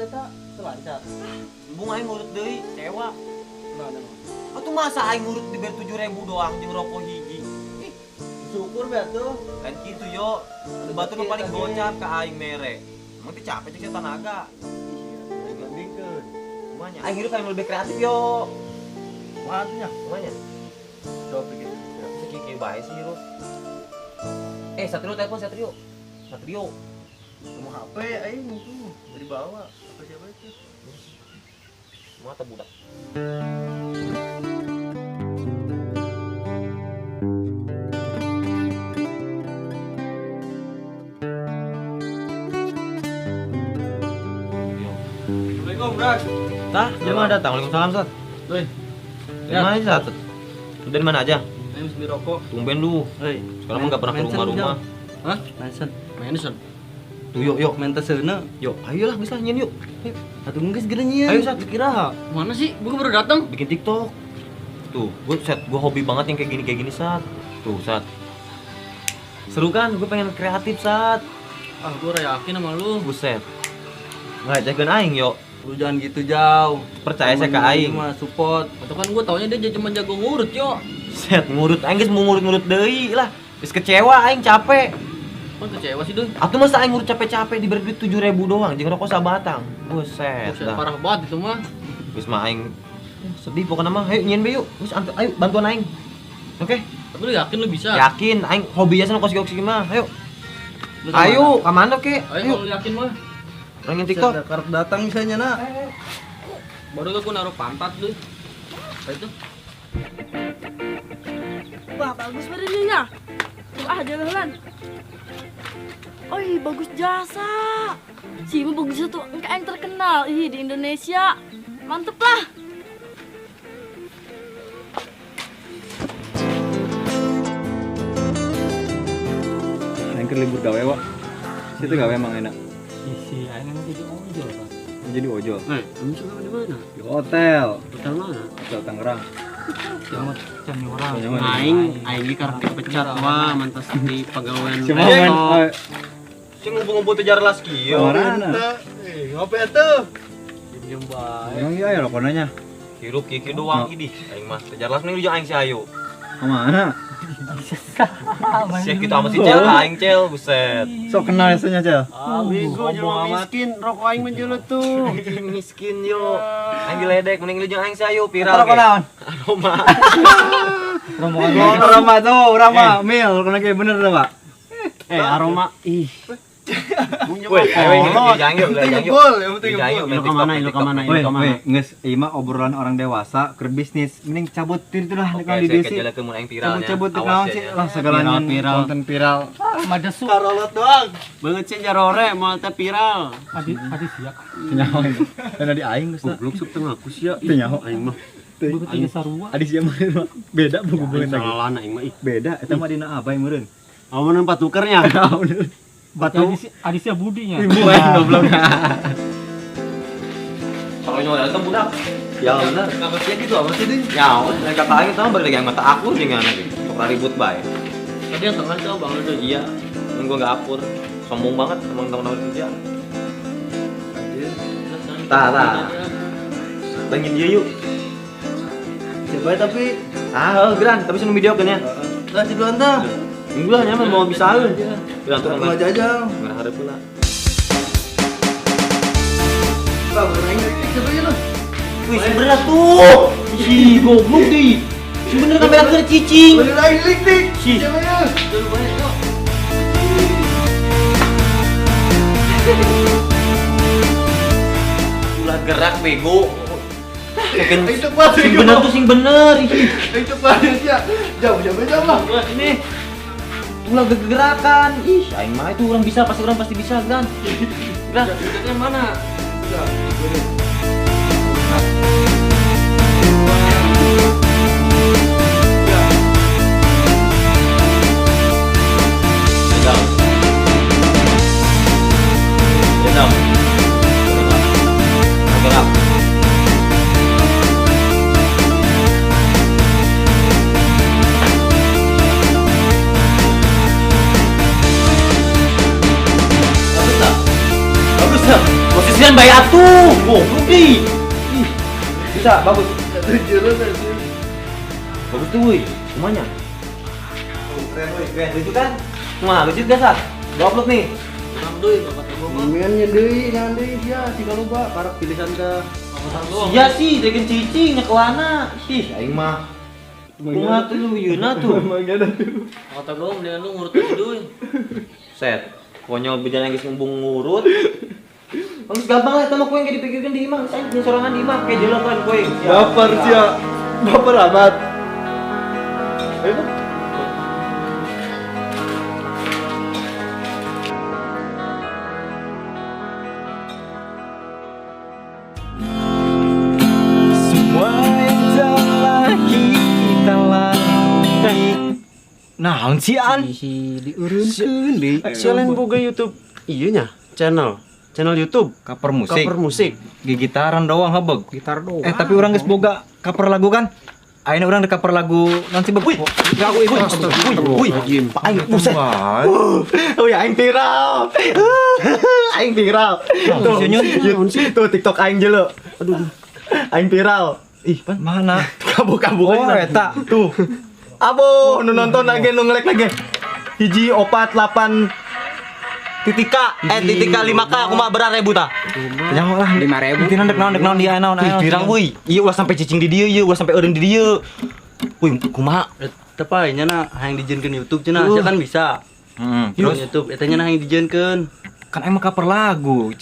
eta teu lancar. Embung aing ngurut deui, kecewa. Nah, nah. Atuh masa aing ngurut diberi 7.000 doang jeung rokok hiji. Ih, syukur be atuh. Lain kitu yo. Batur mah paling gocap ka aing mere. Emang teh capek jeung tenaga. Iya, bandingkeun. Kumanya? Aing hirup aing lebih kreatif yo. Kumaha atuh nya? Kumanya? Coba pikir. Kieu bae sih hirup. Satrio telepon Satrio. Satrio. Mau HP aing tuh dari bawah. Apa siapa itu? Mata budak. Assalamualaikum, Bro. Tah, gimana datang? Waalaikumsalam, Sat. Woi. Dari mana sih, Sat? Lu dari mana aja? Ayo beli rokok. Tumben lu. Hei. Sekarang mah enggak pernah ke rumah-rumah. Hah? Mansion. Mansion. Tuh yuk, yuk. Menta seuna. Yuk, ayolah geus lah nyen yuk. Ayo. Atuh geus gede nyian. Ayo, Sat. Kira. Mana sih? Gua baru datang. Bikin TikTok. Tuh, gua set, gua hobi banget yang kayak gini, Sat. Tuh, Sat. Seru kan? Gua pengen kreatif, Sat. Ah, gua ora yakin sama lu. Buset. Ngajakin aing, yuk. Lu jangan gitu jauh. Percaya saya ke aing. Mah support. Atau kan gua taunya dia cuma jago ngurut, yo. Set ngurut aing geus mau ngurut-ngurut deui lah. Geus kecewa aing capek. Kok kecewa sih, Dun? Atuh masa aing ngurut capek-capek diberi duit 7.000 doang jeung rokok sabatang. Buset. Buset, parah banget itu mah. Geus mah aing sedih pokokna mah. Ayo nyieun be yuk. Geus ayo bantuan aing. Oke. Tapi lu yakin lu bisa? Yakin, aing hobi aja kos kos mah. Ayo. Ayo, ka mana ke? Ayo kalau yakin mah. Nangin TikTok. Karep datang misalnya nak. Baru gua naruh pantat lu. Apa itu? Wah, bagus badannya. Tuh ah jalan. Oi, bagus jasa. Si ibu bagus tuh engka yang terkenal ih di Indonesia. Mantep lah. Aing keur libur gawe, Wak. Situ gawe emang enak. Isi aing emang jadi ojol, Pak. Jadi ojol. Eh, kamu suka di mana? Di hotel. Hotel mana? Hotel Tangerang. Aing aing ge karep dipecat wah mantas di pegawaian. Cuma sing ngumpul-ngumpul teh jarlas kieu. Mana? Eh, ngopi atuh. Diem bae. Emang iya ya rokona nya. Hirup kieu doang idih. Aing mah teh jarlas mending jeung aing si Ayu. Kemana? Sia kitu sama si Cel, aing Cel, buset. Sok kenal nya Cel. Ah, bego jelema miskin, rokok aing menjulut tuh. Miskin yo. Aing diledek mending lu jeung aing si Ayu viral. Rokok naon? Aroma. Aroma tuh, aroma mil, rokona ge bener tuh, Pak. Aroma ih. Woi, ayo jangan yuk, jangan yuk. Yang penting Ilu ka mana? Woi, geus ieu mah obrolan orang dewasa keur bisnis. Mending cabut tir lah di desi. Cabut naon sih lah segalanya konten viral. Madesu. Karolot doang. Banget sih jarore moal teh viral. Adi adi sia. Nyaho ini. Dan di aing geus. Goblok sup teu ngaku sia. Teu nyaho aing mah. Aing sarua. Adi sia mah beda buku lagi. Salah aing mah ih. Beda eta mah dina abai meureun. Oh, mun patukernya. Batu Adisya budinya. Ibu aing goblok. Kalau nyawa datang budak. Ya benar. Kenapa sih gitu apa sih, Ding? Ya, kata aing tah bari yang mata akur jeung anak gitu. Sok ribut bae. Tadi yang tengah itu Bang Ludo. Iya. Mun gua enggak akur. Sombong banget emang teman-teman kerja. Anjir. Tah, tah. Bangin dia yuk. Coba tapi ah, geran, tapi seneng video kan ya. Lah si duluan tah. Minggu lah nyaman mau bisa. Bilang tuh aja aja. Nggak harap pula. Bang, siapa lu? Wih, sebenernya tuh. Ih, goblok deh. Sebenernya kamera tuh cicing. Bener lagi lik. Siapa ya? Ulah gerak bego. Sing bener tuh sing bener. Itu banget ya. Jauh jauh jauh lah. Ini. Ulah gerakan. Ih, aing mah itu orang bisa, pasti orang pasti bisa, Gran. Gran, yang mana? Jedam. Gerak. Bagus tak? Bagus tak? Posisian baik atuh. Bisa, bagus. Satu jurus aja. Bagus tuh, woi. Semuanya. Tuh, keren, woi. Keren lucu kan? Wah, lucu gak, Sat? Gua upload nih. Kurang deui bapak teh gua mah. Mendingan nyedeui, jangan deui sia, si loba karek pilihan ka. Sia sih, drekeun cicing nyekelana. Ih, aing mah. Kumaha tuh lu yeuna tuh. Kata gua mendingan lu ngurut aja deui. Set. Konyol bejana geus ngumbung ngurut. Bagus gampang lah, sama kue yang kayak dipikirkan di imah, saya punya sorangan di imah, kayak jelek kan kue. Baper sia. Baper amat. Ayo tuh. Semua yang telah kita lalui. Naon sih an? Diurunkeun deui. Si lain boga YouTube ieu nya, channel. Channel YouTube Cover musik. Cover musik. Gigitaran doang habeg. Gitar doang. Tapi orang geus boga cover lagu kan? Ayeuna urang di cover lagu naon sih, Beg? Wih, wih, wih, Pak aing buset. Oh ya aing viral. Aing viral. Tuh, tuh TikTok aing jelo. Aduh. Aing viral. Ih, pan Mana? kabuk-kabuk Oh, eta. Tuh. Abo, nu nonton lagi, nu nge-like lagi. 1 4 8 titik K, titik K 5 K, kumaha berat ribu ta? Jangan lah. 5.000. Intina dek naon dia naon Ih, pirang woi. Iya ulah sampai cicing di dieu, ieu ulah sampai eureun di dieu. Wih, kumaha? Eta pa nya na hayang dijieunkeun YouTube cenah, sia kan bisa. Terus YouTube eta nya na hayang dijieunkeun. Kan emang cover lagu.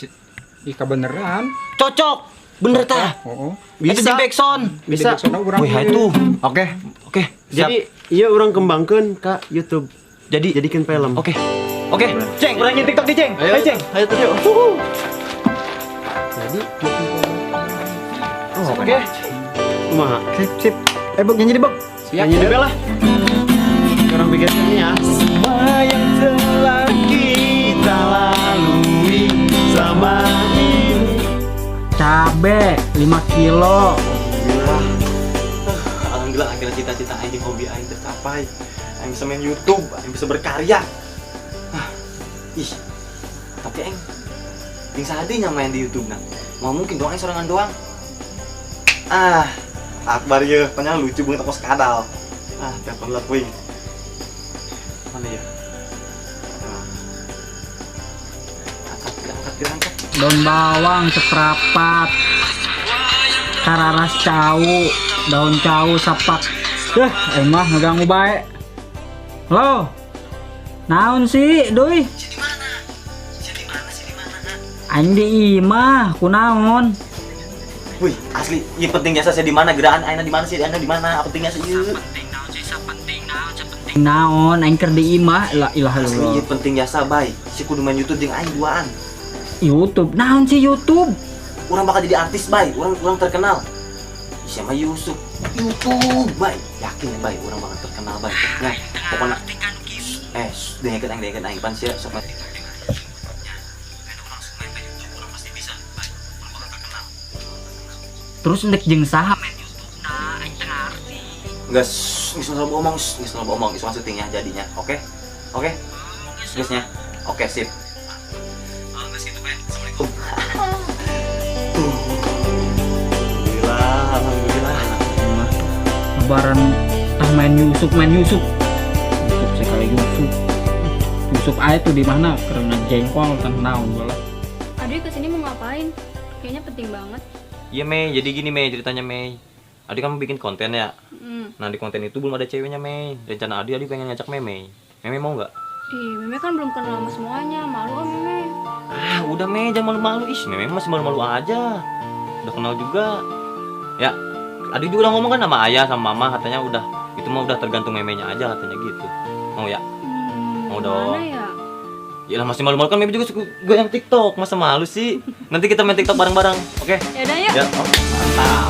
Ih, kebeneran. Cocok. Bener tah. Heeh. Bisa. Itu backsound. Bisa. Wih, itu. Oke. Oke, siap. Jadi ieu urang kembangkeun ka YouTube. Jadi Jadikeun film. Oke. Oke, Ceng, urang nyin TikTok di Ceng. Ayo, Ceng. Ayo terus yuk. Jadi Oh, Oke. kumaha? Sip, sip. Beg nyanyi di, Beg. Siap. Nyanyi dulu lah. Orang pikir ini ya. Semua yang telah kita lalui selama ini. Cabe 5 kilo. Alhamdulillah. Alhamdulillah akhirnya cita-cita aing hobi aing tercapai. Aing bisa main YouTube, aing bisa berkarya. Ah, ih. Tapi aing jeung sahadinya main di YouTube nah. Mau mungkin doang aing sorangan doang. Ah, Akbar ye, ternyata lucu banget aku sekadal. Ah, telepon lah kuing. Mana ya? Ah. Angkat, angkat, angkat. Daun bawang seprapat. Kararas cau, daun cau sapak. Emah ngeganggu bae. Halo. Naon sih, Doi? Aing di imah, kunaon? Wih, asli, iya penting jasa saya di mana, gerakan aina di mana sih, aina di mana, pentingnya sih. Ieu. Penting naon, aing keur di imah, la ilaha Asli, illallah. iya penting jasa bay. Si kudu main YouTube jeung aing duaan. YouTube, naon sih YouTube? Urang bakal jadi artis bay, urang terkenal. Ih, siapa Yusuf? YouTube bay, yakin ya bay, urang bakal terkenal bay. Nah, pokoknya dengekeun aing pan sia sok. Terus ndek jeung saha main YouTube nah, aing teu ngarti. Geus, geus loba omong, geus loba omong, geus syutingnya jadinya. Oke? Oke? Geus nya. Oke, sip. Geus gitu bae. Assalamualaikum. Alhamdulillah, alhamdulillah. Lebaran ah main Yusuf, main Yusuf. Yusuf sekali Yusuf. Yusuf aja tuh di mana karena jengkol teh naon bola. Aduh, kesini mau ngapain? Kayaknya penting banget. Iya Mei, jadi gini Mei ceritanya Mei. Adi kan bikin konten ya. Nah di konten itu belum ada ceweknya Mei. Rencana Adi pengen ngajak Mei. Mei mau nggak? Ih, Meme kan belum kenal sama semuanya, malu ah Meme. Ah udah Mei, jangan malu-malu. Ih, Mei masih malu-malu aja. Udah kenal juga. Ya, Adi juga udah ngomong kan sama ayah sama mama katanya udah itu mah udah tergantung Memenya aja katanya gitu. Mau ya? Mau dong. Gimana ya? Yalah masih malu-malu kan Meme juga suka gue yang TikTok, masa malu sih? Nanti kita main TikTok bareng-bareng, oke? Yaudah yuk. Ya, oh, mantap.